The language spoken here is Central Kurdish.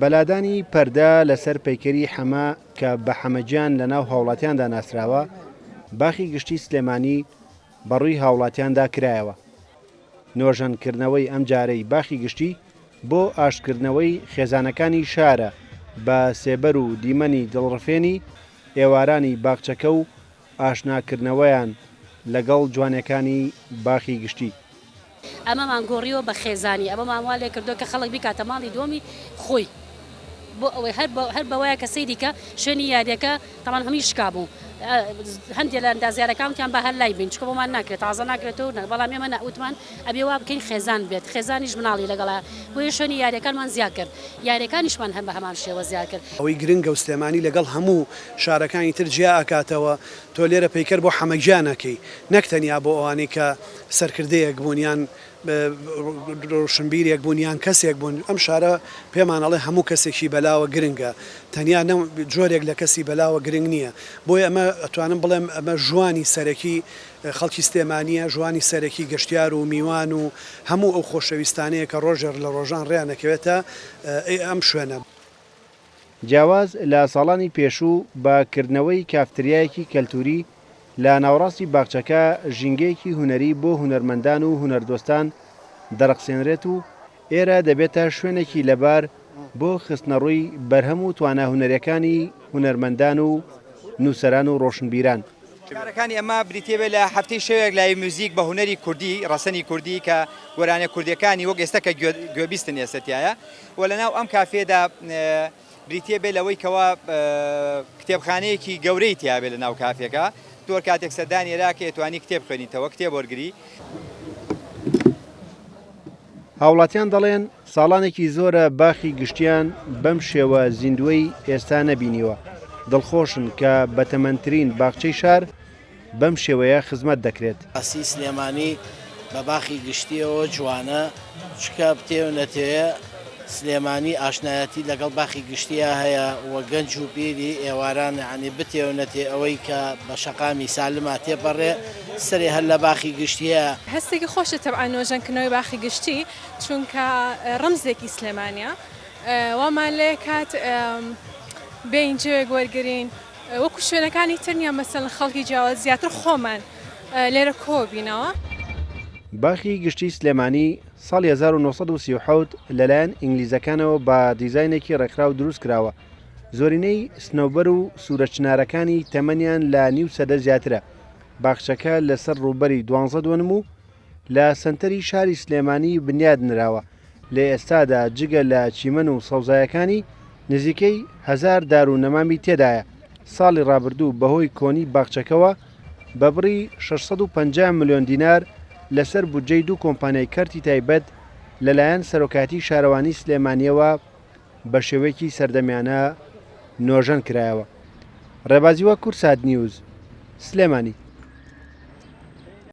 بە لادانی پەردە لەسەر پەیکەری حەمە کە بە حەمەگیان لەناو هاوڵاتیاندا ناسراوە، باخی گشتی سلێمانی بەڕووی هاوڵاتیاندا کرایەوە. نۆژەنکردنەوەی ئەمجارەی باخی گشتی بۆ ئاشتکردنەوەی خێزانەکانی شارە بە سێبەر و دیمەنی دڵڕفێنی ئێوارانی باخچەکە و ئاشناکردنەوەیان لەگەڵ جوانیەکانی باخی گشتی. ئەمەمان گۆڕیوە بە خێزانی، ئەمەمان وا لێکردووە کە خەڵک بیکاتە ماڵی دووەمی خۆی، بۆ ئەوەی هەر هەر بەوەیە کە سەیری کە شوێنی یاریەکە تەمان هەمووی شکا بوو هەندێ لە ئەندازیارەکان وتیان با هەر لای بین چونکە بۆمان ناکرێت تازە ناکرێتەوە بەڵام ئێمە نا وتمان ئەبێ وا بکەین خێزان بێت خێزانیش مناڵی لەگەڵە بۆیە شوێنی یاریەکانمان زیاد کرد یاریەکانیشمان هەر بە هەمان شێوە زیاد کرد. ئەوەی گرنگە و سلێمانی لەگەڵ هەموو شارەکانی تر جیا ئەکاتەوە، تۆ لێرە پەیکەر بۆ حەمەگیان ئەکەی نەک تەنیا بۆ ئەوانەی کە سەرکردەیەک بوون یان ڕۆشنبیرێک بوون یان کەسێک بوون، ئەم شارە پێمان ئەڵێ هەموو کەسێکی بەلاوە گرنگە، تەنیا جۆرێک لە کەسی بەلاوە گرنگ نییە، بۆیە ئەمە ئەتوانم بڵێم ئەمە ژوانی سەرەکی خەڵکی سلێمانییە، ژوانی سەرەکی گەشتیار و میوان و هەموو ئەو خۆشەویستانەیە کە ڕۆژێڕ لە ڕۆژان ڕێیان ئەکەوێتە ئەم شوێنە. جیاواز لە ساڵانی پێشوو بە کردنەوەی کافتریایەکی کەلتوری لە ناوەڕاستی باخچەکە ژینگەیەکی هونەری بۆ هونەرمەندان و هونەردۆستان دەڕەخسێنرێت و ئێرە دەبێتە شوێنێکی لەبار بۆ خستنەڕووی بەرهەم و توانا هونەریەکانی هونەرمەندان و نووسەران و ڕۆشنبیران. کارەکانی ئەمە بریتیە بێت لە هەفتەی شەوێک live music بە هونەری کوردی ڕەسەنی کوردی کە گۆرانیە کوردیەکانی وەک ئێستا کە گوێبیستن ئێستا تیایە و لەناو ئەم کافێدا بریتیە بێت لەوەی کەوا کتێبخانەیەکی گەورەی تیا بێت لەناو کافێکە تۆ کاتێک سەردانی ئێراکەی ئەتوانی کتێب خوێنیتەوە کتێب وەرگری. هاوڵاتیان دەڵێن، ساڵانێکی زۆرە باخی گشتیان بەم شێوە زیندووەی ئێستا نەبینیوە، دڵخۆشن کە بەتەمەنترین باخچەی شار بەم شێوەیە خزمەت دەکرێت. باسی سلێمانی بە باخی گشتیەوە جوانە چکە بتێ و نەتێ سلێمانی ئاشنایەتی لەگەڵ باخی گشتیا هەیە و گەنج و پیری ئێواران یانی بتێ و نەتێ ئەوەی کە بە شەقامی سالما تێپەڕێ سەرێ هەر لە باخی گشتیە. هەستێکی خۆشە تەبعەن نۆژەنکردنەوەی باخی گشتی چونکە ڕەمزێکی سلێمانیە وامان لێکات بێین جێوێک وەرگرین وەکو شوێنەکانی تر نیە مەسەلەن خەڵکی جیاواز زیاتر خۆمان لێرە کۆبینەوە. باخی گشتی سلێمانی ساڵی 1937 لەلایەن ئینگلیزەکانەوە بە دیزاینێکی ڕێکخراو دروستکراوە، زۆرینەی سنەوبەر و سوورە چنارەکانی تەمەنیان لە نیو سەدە زیاترە، باخچەکە لەسەر ڕووبەری دوانزە دۆنم و لە سەنتەری شاری سلێمانی بنیاد نراوە، لە ئێستادا جگە لە چیمەن و سەوزایەکانی نزیکەی هەزار دار و نەمامی تێدایە، ساڵی ڕابردوو بەهۆی کۆنی باخچەکەوە بە بڕی 650 ملیۆن دینار لەسەر بودجەی دوو کۆمپانیای کەرتی تایبەت لەلایەن سەرۆکایەتی شارەوانی سلێمانییەوە بە شێوەیەکی سەردەمیانە نۆژەن کرایەوە. ڕێبازی وە کوردسات نیوز، سلێمانی.